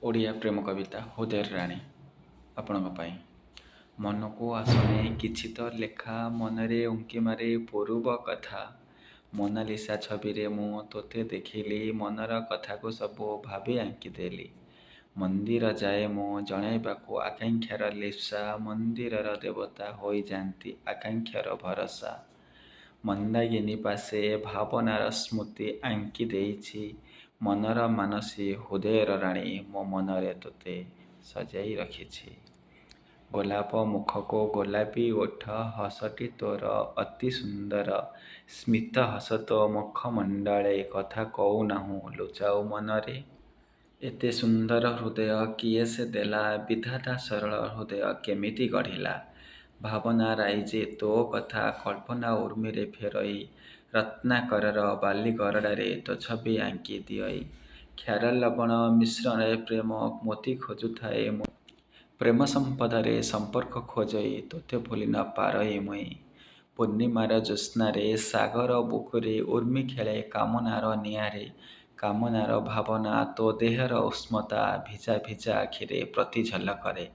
ଓଡ଼ିଆ ପ୍ରେମ କବିତା ହୃଦୟର ରାଣୀ ଆପଣଙ୍କ ପାଇଁ। ମନକୁ ଆସୁନି କିଛି ତ ଲେଖା, ମନରେ ଉଙ୍କି ମାରେ ପୂରୁବ କଥା। ମୋନାଲିସା ଛବିରେ ମୁଁ ତୋତେ ଦେଖିଲି, ମନର କଥାକୁ ସବୁ ଭାବି ଆଙ୍କିଦେଲି। ମନ୍ଦିର ଯାଏ ମୁଁ ଜଣାଇବାକୁ ଆକାଙ୍କ୍ଷାର ଲିପ୍ସା, ମନ୍ଦିରର ଦେବତା ହୋଇଯାନ୍ତି ଆକାଙ୍କ୍ଷାର ଭରସା। ମନ୍ଦାକିନୀ ପାଶେ ଭାବନାର ସ୍ମୃତି ଆଙ୍କି ଦେଇଛି, ମନର ମାନସୀ ହୃଦୟର ରାଣୀ ମୋ ମନରେ ତୋତେ ସଜେଇ ରଖିଛି। ଗୋଲାପ ମୁଖକୁ ଗୋଲାପୀ ଓଠ, ହସଟି ତୋର ଅତି ସୁନ୍ଦର, ସ୍ମିତ ହସ ତୋ ମୁଖମଣ୍ଡଳେ, କଥା କହୁନାହୁଁ ଲୁଚାଉ ମନରେ। ଏତେ ସୁନ୍ଦର ହୃଦୟ କିଏ ସେ ଦେଲା, ବିଧାତା ସରଳ ହୃଦୟ କେମିତି ଗଢ଼ିଲା। ଭାବନା ରାଇଜେ ତୋ କଥା କଳ୍ପନା ଉର୍ମିରେ ଫେରଇ, ରତ୍ନାକରର ବାଲିଗରଡ଼ାରେ ତୋ ଛବି ଆଙ୍କି ଦିଅଇ। କ୍ଷାର ଲବଣ ମିଶ୍ରଣରେ ପ୍ରେମ ମୋତି ଖୋଜୁଥାଏ ମୁଁ, ପ୍ରେମ ସମ୍ପଦରେ ସମ୍ପର୍କ ଖୋଜଇ, ତୋତେ ଭୁଲି ନ ପାରଇ ମୁଇଁ। ପୂର୍ଣ୍ଣିମାର ଜ୍ୟୋତ୍ସ୍ନାରେ ସାଗର ବୁକୁରେ ଉର୍ମି ଖେଳେ କାମନାର ନିଆଁରେ, କାମନାର ଭାବନା ତୋ ଦେହର ଉଷ୍ମତା ଭିଜା ଭିଜା ଆଖିରେ ପ୍ରତି ଝଲକରେ।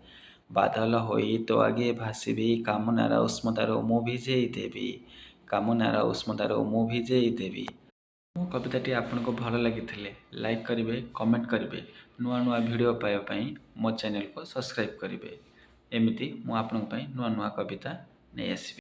ବାଦଲ ହୋଇ ତୋ ଆଗେ ଭାସିବି, କାମନାର ଉଷ୍ମତାରୁ ମୁଁ ଭିଜେଇ ଦେବି, କାମନାର ଉଷ୍ମତାରୁ ମୁଁ ଭିଜେଇ ଦେବି। ମୋ କବିତାଟି ଆପଣଙ୍କୁ ଭଲ ଲାଗିଥିଲେ ଲାଇକ୍ କରିବେ, କମେଣ୍ଟ କରିବେ। ନୂଆ ନୂଆ ଭିଡ଼ିଓ ପାଇବା ପାଇଁ ମୋ ଚ୍ୟାନେଲକୁ ସବସ୍କ୍ରାଇବ୍ କରିବେ। ଏମିତି ମୁଁ ଆପଣଙ୍କ ପାଇଁ ନୂଆ ନୂଆ କବିତା ନେଇ ଆସିବି।